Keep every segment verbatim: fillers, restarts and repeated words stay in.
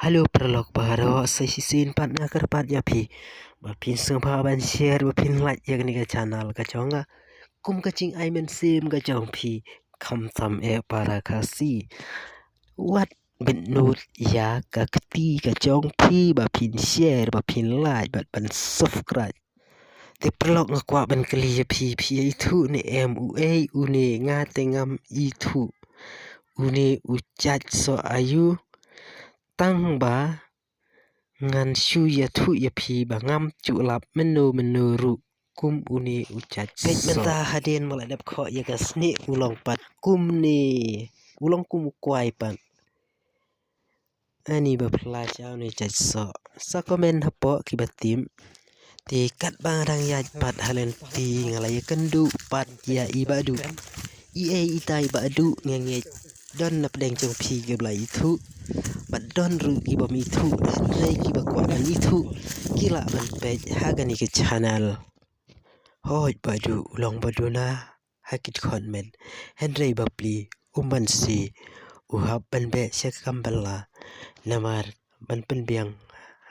Hello paralok baroh, sa shisien pat nga kyrpad ïa phi ba phin sngewbha ban share, ba phin like ïa kane ka channel ka jong nga. Kum ka jingai mynsiem ka jong phi, khamtam eh para Khasi. Wat bit nud ïa ka kti ka jong phi ba phin share, ba phin like, bad ban subscribe. Te paralok, nga kwah ban kylli ïa phi, phi ïa ithuh ne em uei une? Nga te ngam ithuh une u jait soh aïu. Tang ba ngan shu ïathuh ïa phi ba ngam ju lap mynno mynno ruh kum une u jait soh. Peit mynta hadien ba la dep khoh ïa ka snieh, u long pat kumne, u long kum u kwai pat. Ani ba phylla sha une u jait soh, sa comment hapoh kiba tip. Te katba nga dang ïaid pat ha lynti, nga la ïakynduh pat ïa i Bah Duh. I ei ita i Bah Duh nga ngeit don na pdeng jong phi kiba la ithuh, bad don ruh ki bym ithuh, hynrei kiba kwah ban ithuh ki lah ban peit ha kane ka channel. Hooid, Bah Duh u long ba duna ha ki dkhot met, hynrei bapli um banse, u hap ban beh sha ka kam bylla namar ban pynbiang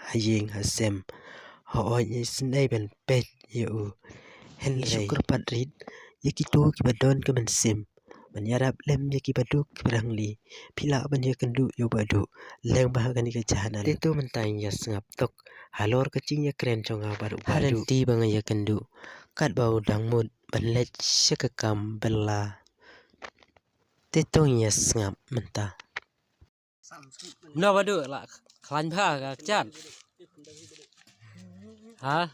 ha ïing ha sem. Hooid, ngi isynei ban peit ïa u, hynrei shu kyrpad rit ïa kito kiba don ka mynsiem ban ïarap lem ïa kiba duk kiba rangli. Phi lah ban ïakynduh ïa u Bah Duh lyngba ha kane ka channel. Te to mynta ngin ïa sngap tok halor ka jingïakren jong nga bad u Bah Duh. Ha lynti ba nga ïakynduh, katba u dang mut ban leit sha ka kam bylla. Te to ngin ïa sngap mynta. Mano Bah Duh, la khlaiñ bha ka jan? Ha?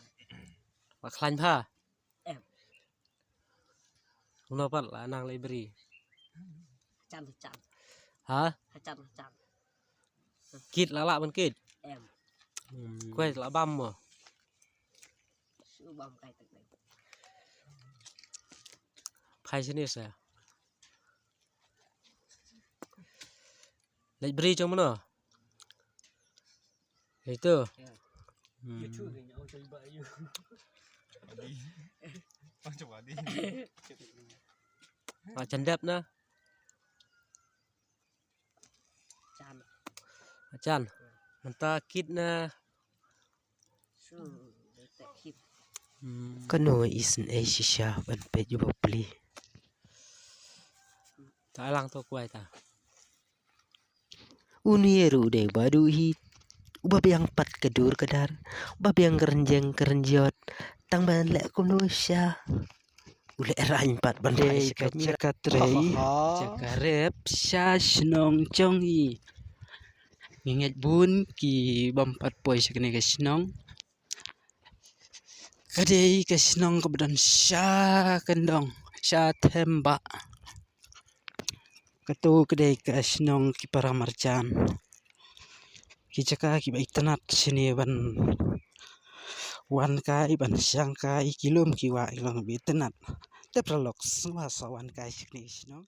La khlaiñ bha? Em. Mano pat la nang library? Jan, jan. Ha? Jan, jan. Kit la lah ban kit? Em. Hmm. Kwai la bam mo? Shu bam kai tak dai. Phai sini sa. Leit bri jong mano? Itu. Ya. Hmm. Macam dep na. Chan. Chan. Mynta kit na. Hmm. Kano isynei shisha ban peit ïa u bapli. Ta lang to kwai ta. Une ruh u dei u Bah Duh hi. Uba biang pat ka dur ka dar, uba biang ka rynjeng ka rynjot, tang ban leh kumno sha. U leh raiñ pat ban dei ka jaka trei, jaka rep sha shnong jong i. Ngi ngeit bun ki bym pat poi sha kane ka shnong. Ka dei ka shnong kaba don sha kyndong, sha thembah. Kato ka dei ka shnong ki para marjan. Ki jaka kiba itynnat shane ban wan kai, ban shang kai, ki lum ki wah ki long ba itynnat. Te paralok, sngewbha sa wan kai sha kane ka shnong.